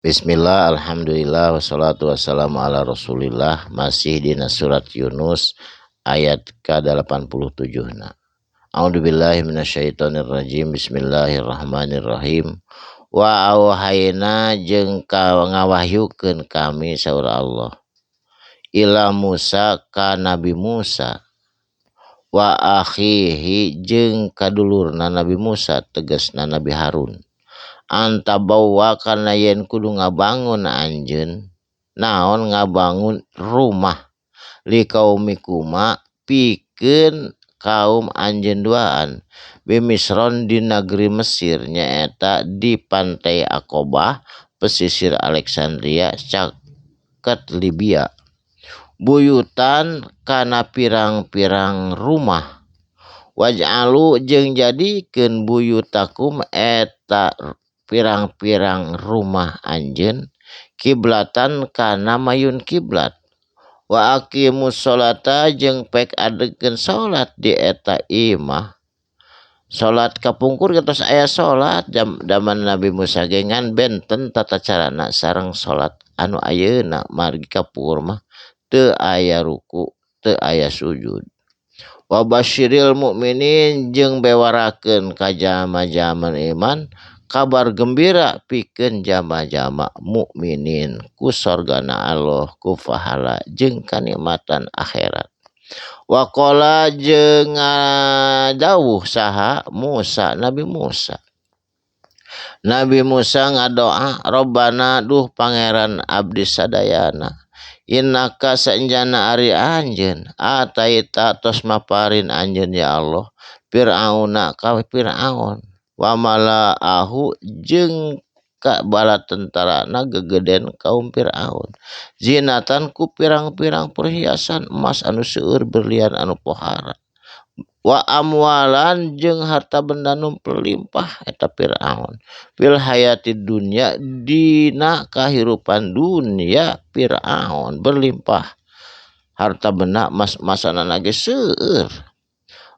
Bismillah, alhamdulillah, wassalatu wassalamu ala rasulillah. Masih dina surat Yunus ayat ke-87 na. A'udzubillahi minasyaitonirrajim. Bismillahirrahmanirrahim. Wa auhayna jeung ngawahyukeun kami saur Allah ila Musa ka Nabi Musa wa akhihi jeung kadulurna Nabi Musa tegasna Nabi Harun antabawa kana yen kudu ngabangun anjeun naon ngabangun rumah li kaumikuma pikeun kaum anjeun duaan bimisron di negeri Mesir nyaeta di pantai Aqabah pesisir Alexandria caket Libya buyutan kana pirang-pirang rumah waj'alu jeung jadikeun buyutakum eta pirang-pirang rumah anjeun kiblatan kana mayun kiblat wa aqimus sholata jeung pek adegkeun salat di eta imah. Salat kapungkur geus aya salat zaman Nabi Musa ge ngan benten tata carana sareng salat anu ayeuna margi kapungkur mah teu aya ruku teu aya sujud. Wa basyiril mukminin jeung bewarakeun ka jalma-jalma iman kabar gembira pikeun jalma-jalma mukminin ku sorgana Allah ku pahala jeung kanikmatan akhirat. Waqala jeung ngadawuh saha Musa Nabi Musa. Nabi Musa ngadoa Robbana duh pangeran abdi sadayana innaka sanjana ari anjeun ataita tos maparin anjeun ya Allah Fir'auna ka Fir'aun wa mala'ahu jeung ka bala tentarana gegeden kaum Fir'aun zinatan ku pirang-pirang perhiasan emas anu seueur berlian anu pohara wa amwalan jeung harta benda nu berlimpah eta Fir'aun fil hayati dunya dina kahirupan dunia Fir'aun berlimpah harta benda emas-emasanana ge seueur.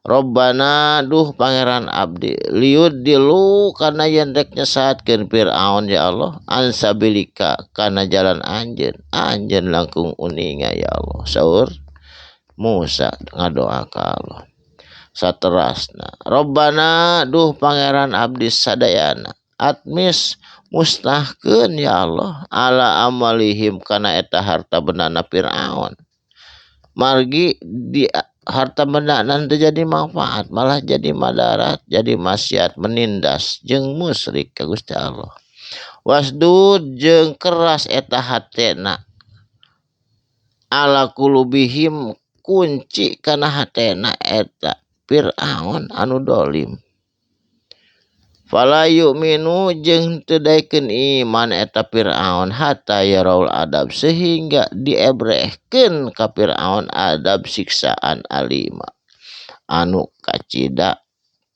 Robbana duh pangeran abdi liud dilu kana yen rek nyesatkeun Fir'aun ya Allah ansabilika kana jalan anjeun anjeun langkung uninga ya Allah. Saur Musa ngadoa ka Allah saterasna Robbana duh pangeran abdi sadayana atmis musnahkeun ya Allah ala amalihim kana eta harta bendana Fir'aun margi di harta benda nanti jadi manfaat malah jadi madarat jadi maksiat menindas jeung musyrik ka Gusti Allah. Wasdud jeung keras eta hatena ala kulubihim kunci kana hatena eta Fir'aun anu dolim. Fala yu'minu jeung teu daekeun iman eta Fir'aun hatta yaraul adab sehingga diebrehkeun ka Fir'aun adab siksaan alima anu kacida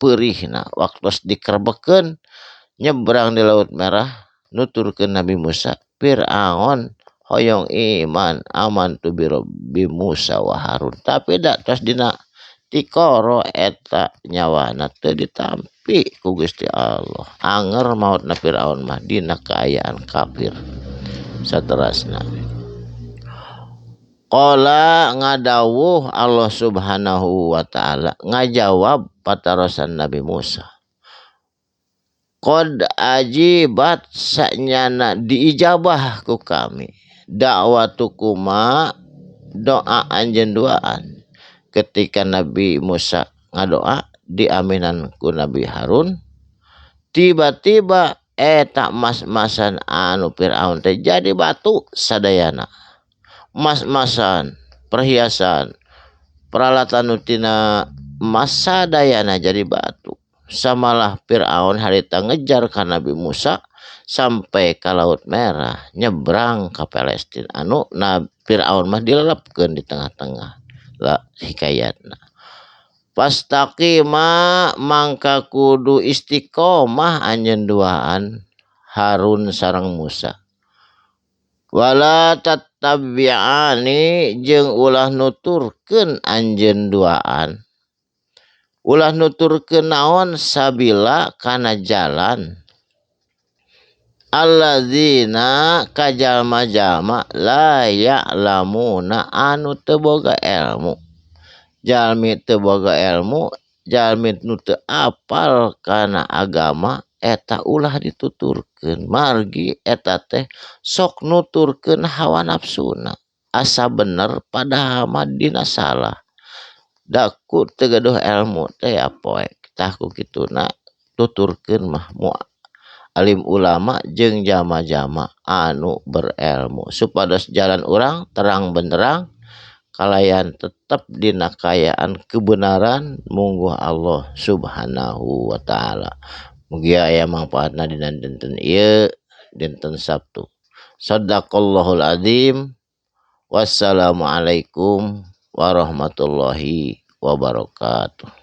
peurihna waktos dikerebekeun nyebrang di Laut Merah nuturkeun Nabi Musa Fir'aun hoyong iman amantu bi Rabbi Musa wa Harun tapi da tos dina tikoro eta nyawana teu ditampi ku Gusti Allah. Anger mautna Fir'aun mah dina kaayaan kafir. Saterasna qala ngadawuh Allah Subhanahu wa taala ngajawab patarosan Nabi Musa qad ajibat sanyana diijabah ku kami dakwatukuma doa anjeun duaan. Ketika Nabi Musa ngadoa diaminan ku Nabi Harun tiba-tiba eta emas-emasan anu Fir'aun teh jadi batu sadayana emas-emasan perhiasan peralatan nu tina emas sadayana jadi batu. Samalah Fir'aun harita ngejar ka Nabi Musa sampai ka Laut Merah nyebrang ka Palestina anu Fir'aun mah dilelepkeun di tengah-tengah la hikayatna. Pastaqima mangka kudu istiqomah anjeun duaan Harun sareng Musa. Wala tattabi'ani jeung ulah nuturkeun anjeun duaan. Ulah nuturkeun naon sabila kana jalan. Alladzina ka jalma-jalma la ya'lamuna anu teu boga ilmu. Jalmi teu boga ilmu, jalmi nu teu apal kana agama eta ulah dituturkeun margi eta teh sok nuturkeun hawa nafsuna asa bener padahal mah dina salah. Da ku teu gaduh ilmu teh ya poek tah ku kituna tuturkeun mah alim ulama jeung jama-jama anu berilmu supados jalan urang terang benderang kalayan tetep dina kaayaan kebenaran mungguh Allah Subhanahu wa taala. Mugia aya mangpaatna dina dinten ieu dinten Sabtu. Shadaqallahul azim. Wassalamualaikum warahmatullahi wabarakatuh.